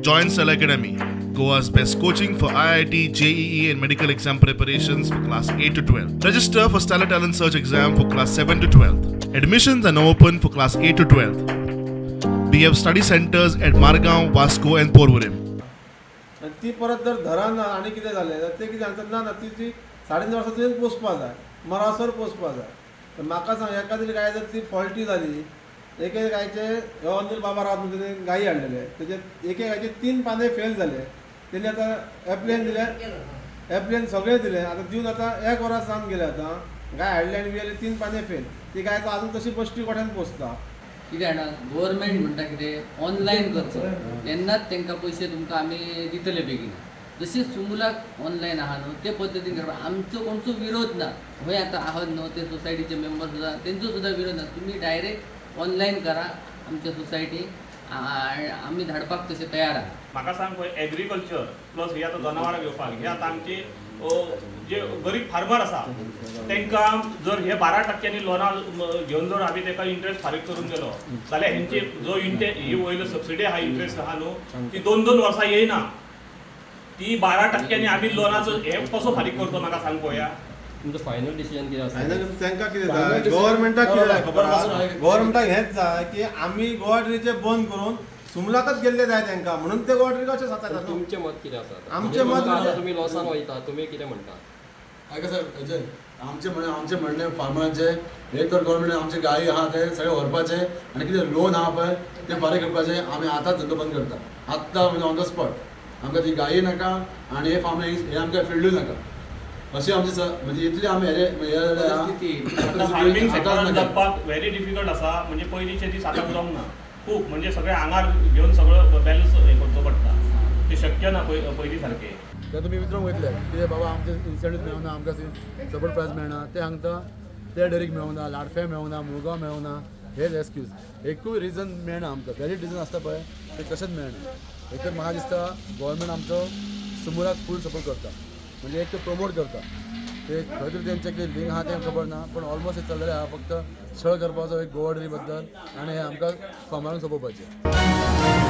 Join Stellar Academy, Goa's best coaching for IIT, JEE and medical exam preparations for class 8 to 12. Register for Stellar Talent Search exam for class 7 to 12. Admissions are now open for class 8 to 12. We have study centers at Margao, Vasco and Porvorim. ती परत जर धराना आनी कितें जालें जाल्यार ते कितें सांगतात ना ना ती ती 9.5 वर्सां तुवें पोसपा जाय, मरासर पोसपा जाय. तर म्हाका सांग एका तरी गाय जर ती फॉल्टी जाली, एके गायचे हो अनिल बाबा रावत म्हणून तेणे गायी हाडलेले, तेजे एके गायचे 3 पाने फेल जाले. तेणी आतां एप्लेन दिले, एप्लेन सगळें दिलें, आतां दिवन आतां 1 वरां जावन गेलें. आतां गाय हाडली आनी वियेली 3 पाने फेल, ती गाय आजून तशी बश्टी गोठ्यान पोसता. कितें जाणा गव्हर्मेंट म्हणटा कितें ऑनलायन करचो तेन्नाच तांकां पयशे तुमकां आमी दितले बेगीन. जशें सुमुलाक ऑनलायन आहा न्हू ते पद्दतीन करपाक आमचो कोणचो विरोध ना. खंय आतां आहात न्हू ते सोसायटीचे मेंबर सुद्दां तेंचो सुद्दां विरोध ना. तुमी डायरेक्ट ऑनलायन करा आमच्या सोसायटी, आमी धाडपाक तशें तयार आहा. म्हाका सांग पळय एग्रीकल्चर प्लस हे आतां जनावरां घेवपाक हे आतां आमची जे गरीब फार्मर आसा तांकां जर हे 12% लोनां घेवन जर आमी ताका इंट्रस्ट फारीक करून गेलो जाल्यार हेंची जो ही वयलो सबसिडी आहा इंट्रस्ट आहा न्हू ती 2-2 वर्सां येयना. ती 12% आमी लोनाचो हे कसो फारीक करतो म्हाका सांग पळोवया. तुमचो फायनल डिसिजन कितें आसा? फायनल तांकां कितें जाय, गव्हर्मेंटाक कितें जाय खबर आसा? गव्हर्मेंटाक हेंच जाय की आमी गोवा डेरीचें बंद करून सुमलाकच गेल्ले जाय तांकां, म्हणून ते गोवा डेरीक अशें जाता. तुमचें मत कितें आसा? आमचें मत तुमी लॉसान वयता, तुमी कितें म्हणटा? आयका सर, हेजें आमचें म्हणणें फार्मरांचें एक तर गव्हर्मेंट आमचे गायी आहा ते सगळे व्हरपाचे आनी कितें लोन आहा पळय तें फारीक करपाचें. आमी आतांच धंदो बंद करता, आत्तां म्हणजे ऑन the spot. आमकां ती गायी नाका आनी हे फार्म हे आमकां फिल्डूय नाका. अशी आमची म्हणजे इतली आमी फार्मींग सेक्टरान जगपाक व्हेरी डिफिकल्ट आसा. म्हणजे पयलींचे दीस आतां उरोंक ना, खूब म्हणजे सगळें आंगार घेवन सगळो बॅलन्स हें करचो पडटा, तें शक्य ना पयलीं सारकें. तें तुमी विचारूंक वयतले कितें बाबा आमचें इन्सेंटीव मेळना, आमकां सपोर्ट प्रायस मेळना, ते सांगता ते डेरीक मेळना, लाडफें मेळना, मुळगांव मेळना, हेच एक्सक्यूज. एकूय रिजन मेळना आमकां, व्हॅलीड रिजन आसता पळय तें कशेंच मेळना. एक तर म्हाका दिसता गव्हर्मेंट आमचो सुमुराक फूल सपोर्ट करता, म्हणजे एक तर प्रमोट करता, ते खंय तरी तेंचें कितें लिंक आहा तें खबर ना, पूण ऑलमोस्ट हें चल्लेलें आहा फक्त छळ करपाचो एक गोवा डेरी बद्दल आनी हें आमकां फार्मरांक सोंपोवपाचें.